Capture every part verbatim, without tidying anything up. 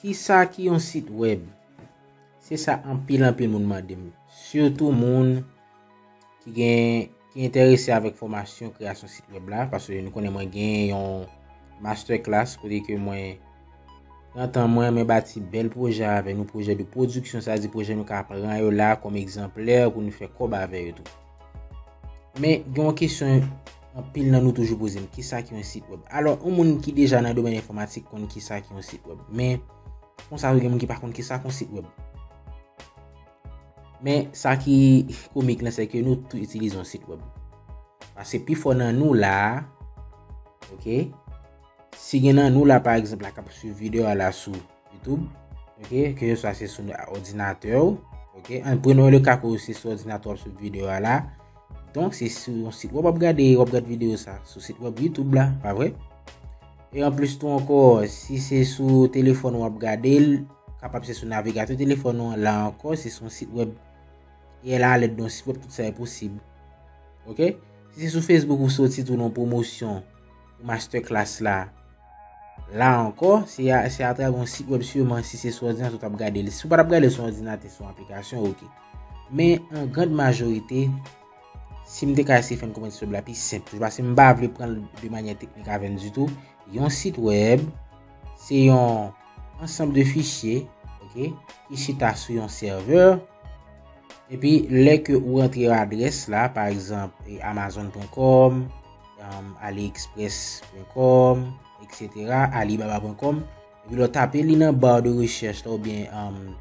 Kisa ki yon sit wèb? Se sa anpil, anpil moun mande m. Sitou moun ki gen, ki enterese avèk fòmasyon kreyasyon sit wèb la, paske nou konnen mwen gen yon masterclass kote ke mwen pran tan mwen, mwen bati bèl pwojè avè nou, pwojè de pwodiksyon, sa di pwojè nou ka pran yo la kòm egzanplè pou nou fè kòb avè yo tou. Men gen yon kesyon anpil nan nou toujou poze m, kisa ki yon sit wèb? Alò, yon moun ki deja nan domèn enfòmatik konn kisa ki yon sit wèb. Men, konsa tou gen moun ki pa konn kisa ki yon sit wèb. Men, sa ki komik lan, se ke nou tout itilize yon sit wèb. Paske pifò nan nou la, ok, si gen nan nou la, pa egzanp, la k ap swiv videyo a la sou YouTube, ok, ke se swa se sou òdinatè w, ok, an prenons le ka ke se sou òdinatè w ap swiv videyo a la, donk se sou yon sit wèb w ap gade, w ap gade videyo sa, sou sit wèb YouTube la, pa vre? E anplis tou ankò, si se sou telefòn w ap gade l, kapab se sou navigatè telefòn ou an, la ankò, se sou yon sit wèb. E la, alèd de yon sit wèb, tout sa e posib. Ok? Si se sou Facebook ou soti tou nan pwomosyon pou masterclass la, la ankò, se a, se atravè yon sit wèb sèlman, si se sou òdinatè ou t ap gade l. Si w pa t ap gade l sou òdinatè, sou yon aplikasyon, ok. Men, an grand majorite, si m te ka eseye fè n konprann sit wèb la pi senp toujou, paske m pa vle pran l de manyè teknik avè n ditou. Yon sit wèb, se yon ansanm de fichye, ok, ki chita sou yon sèvè. Epi, lè ke ou rantre adrès la, pa egzanp, e, amazon pwen kòm, um, aliexpress pwen kòm, etsetera, alibaba pwen kòm. Epi, lè w tape li nan bar de rechèch la, oubyen, um,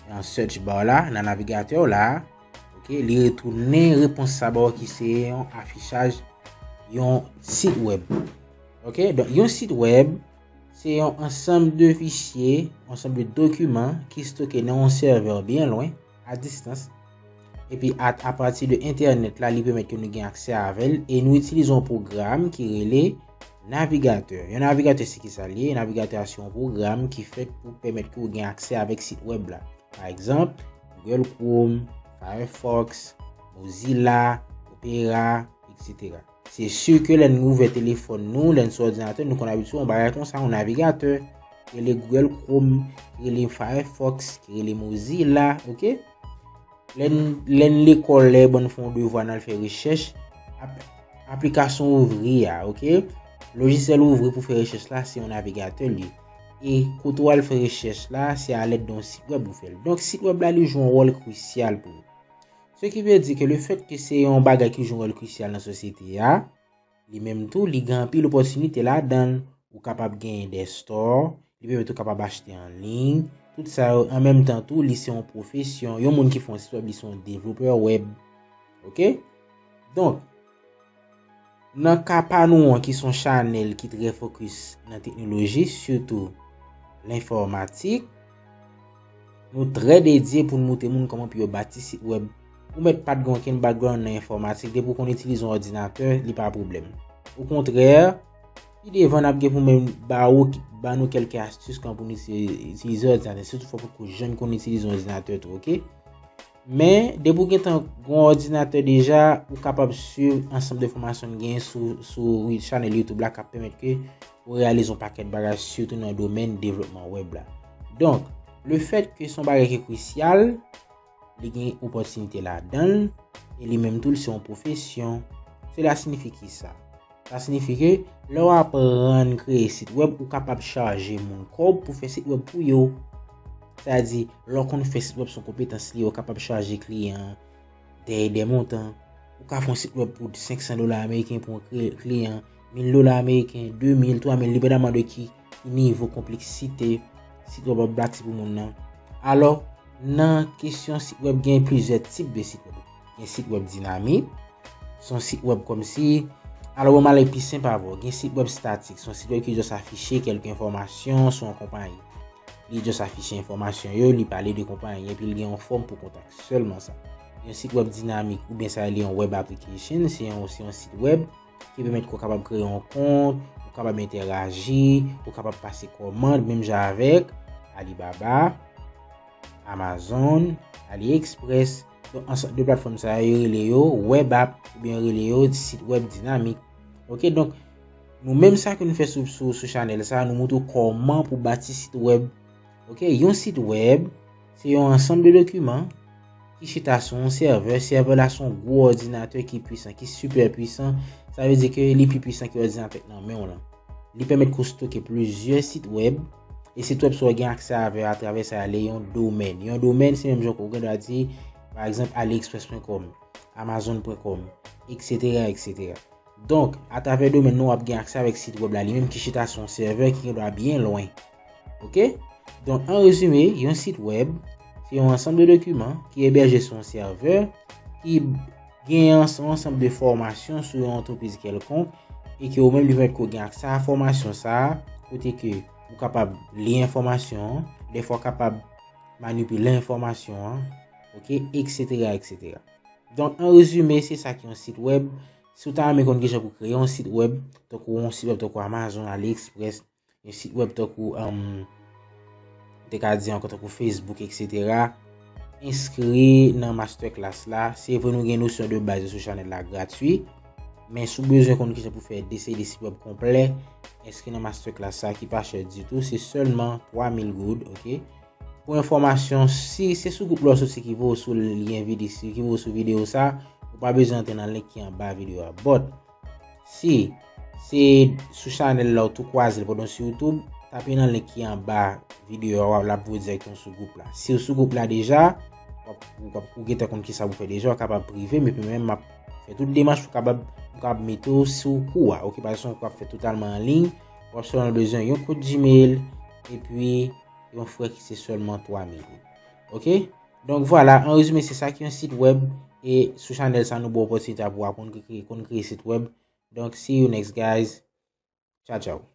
nan search bar la, nan navigatè w la, ok, li retounen repons sa ba w ki se yon afichaj yon sit wèb. Ok, donk yon sit wèb, se yon ansanm de fichye, yon ansanm de dokiman ki stoke nan yon sèvè byen lwen, a distans. Epi, a, apati de entènèt la, li pèmèt ke nou gen aksè avè l e nou itilize yon pwogram ki rele navigatè. Yon navigatè, se ki sa l ye? Navigatè a se yon pwogram ki fèt pou pèmèt ke w gen aksè avèk sit wèb la. Pa egzanp, Google Chrome, Firefox, Mozilla, Opera, etsetera. Se si ke lè n ouvè telefòn nou, lè n sou òdinatè, nou konn abitye wè yon bagay konsa, yon navigatè, ki rele Google Chrome, ki rele Firefox, ki rele Mozilla, ok? Lè n, lè n lekòl, lè bann fè yon devwa, n al fè rechèch, ap, aplikasyon ouvri a, ok? Lojisyèl ouvri pou fè rechèch la, se yon navigatè l ye. E kote w al fè rechèch la, se alèd de yon sit wèb ou fè l. Donk, sit wèb la, li jwe yon wòl krisyal pou nou. Se ki vle di ke le fèt ke se yon bagay ki jwe yon wòl krisyal nan sosyete a, li menm tou, li gen anpil opòtinite ladan l. Ou kapab genyen des stores, li pèmèt ou kapab achte an liy. Tout sa yo, an menm tan tou, li se yon pwofesyon. Yon moun ki fè yon sit wèb, li se yon devlopè wèb. Ok? Donk, nan ka pa nou an, ki se yon chanèl ki trè fokis nan teknoloji, sitou lenfòmatik, nou trè dedye pou n montre moun kòman pou yo bati sit wèb. Ou mèt pa t gen okenn background nan enfòmatik, depi w konn itilize yon òdinatè, li pa pwoblèm. Okontrè, pi devan n ap gen pou menm ba ou, ba nou kèlke astis kòman pou nou itilize òdinatè, sitou fò w potko janm konn itilize yon òdinatè tou, ok? Men, depi w gentan gen yon òdinatè deja, ou kapab swiv ansanm de fòmasyon n genyen sou, sou chanèl YouTube la k ap pèmèt ke ou reyalize yon pakèt bagay, sitou nan domèn devlopman wèb la. Donk, le fèt ke se yon bagay ki krisyal, li gen opòtinite ladan l, e li menm tou, li se yon pwofesyon. Sela siyifi ki sa? Sa siyifi ke lè w aprann kreye sit wèb, ou kapab chaje moun kòb pou fè sit wèb pou yo. Sa di, lè w konn fè sit wèb se yon konpetans li ye, ou kapab chaje kliyan an dèyè de montan. Ou ka fè yon sit wèb pou senk san dola ameriken pou yon kli-, kliyan, mil dola ameriken, de mil, twa mil, depandaman de ki, ki nivo konpleksite sit wèb w ap bati pou moun nan. Alò, nan kesyon sit wèb, gen plizyè tip de sit wèb. Gen sit wèb dinamik, se yon sit wèb kòmsi, alò, bon, m ale pi senp avè w. Gen sit wèb statik, se yon sit wèb ki jis afiche kèlke enfòmasyon sou yon konpayi. Li jis afiche enfòmasyon yo, li pale de konpayi, epi li gen yon fòm pou kontak. Sèlman sa. Yon sit wèb dinamik, oubyen sa rele yon web application, se yon, se yon sit wèb ki pèmèt ke w kapab kreye yon kont, ou kapab entèraji, ou kapab pase kòmand, menm jan avèk Alibaba, Amazon, AliExpress. Donk, ansanm de platfòm sa yo, yo rele yo web app, oubyen yo rele yo sit wèb dinamik. Ok, donk, nou menm sa ke nou fè sou, sou, sou chanèl sa, nou montre w kòman pou bati sit wèb Ok, yon sit wèb se yon ansanm de dokiman ki chita sou yon sèvè. Sèvè la se yon gwo òdinatè ki pwisan, ki sipè pwisan. Sa vle di ke li pi pwisan ke òdinatè k nan men w lan. Li pèmèt ke w stoke plizyè sit wèb. E sit wèb sa w gen aksè avè atravè sa rele yon domèn. Yon domèn se menm jan ke w gen dwa di, pa egzanp, aliexpress pwen kòm, amazon pwen kòm, etsetera, etsetera. Donk, atravè domèn nan, w ap gen aksè avèk sit wèb la li menm ki chita sou yon sèvè ki gen dwa byen lwen. Ok? Donk, an rezime, yon sit wèb se yon ansanm de dokiman ki ebèje sou yon sèvè ki gen yon ansanm de fòmasyon sou yon antrepriz kèlkonk e ke ou menm li pèmèt ke w gen aksè a fòmasyon sa a, kote ke ou kapab li enfòmasyon an, dèfwa w kapab manipile enfòmasyon an, ok, etsetera, etsetera. Donk, an rezime, se sa ki yon sit wèb. Si w ta renmen konn kijan pou kreye yon sit wèb, tankou yon sit wèb tankou Amazon, AliExpress, yon sit wèb tankou, um, te ka di ankò tankou Facebook, etsetera, enskri nan masterclass la. Se vre nou gen nosyon de baz sou chanèl la gratwi, men si w bezwen konn kijan pou fè de seri de sit wèb konplè, enskri nan masterclass sa ki pa chè ditou, se sèlman twa mil goud, ok? Pou enfòmasyon, si se sou gwoup la w soti ki voye w sou lyen vide, ki voye w sou videyo sa, ou pa bezwen antre nan link ki anba videyo a. But, si se sou chanèl la w tou kwaze l pandan w sou YouTube, tape nan link ki anba videyo a, l ap voye w dirèkteman sou gwoup la. Si w sou gwoup la deja, w ap, w ap, ou gentan konn kisa pou fè deja, w kapab prive m, epi mwen menm m ap fè tout demach pou kapab, pou kapab mete w sou kou a. Ok, paske se yon kou k ap fèt totalman an liy, w ap sèlman bezwen yon kont Gmail, epi yon frè ki se sèlman twa mil goud. Ok? Donk vwala, an rezime, se sa ki yon sit wèb. E sou chanèl sa, nou ba w opòtinite a pou w aprann kreye, konn kreye sit wèb. Donk, see you next, guys. Tchao, tchao.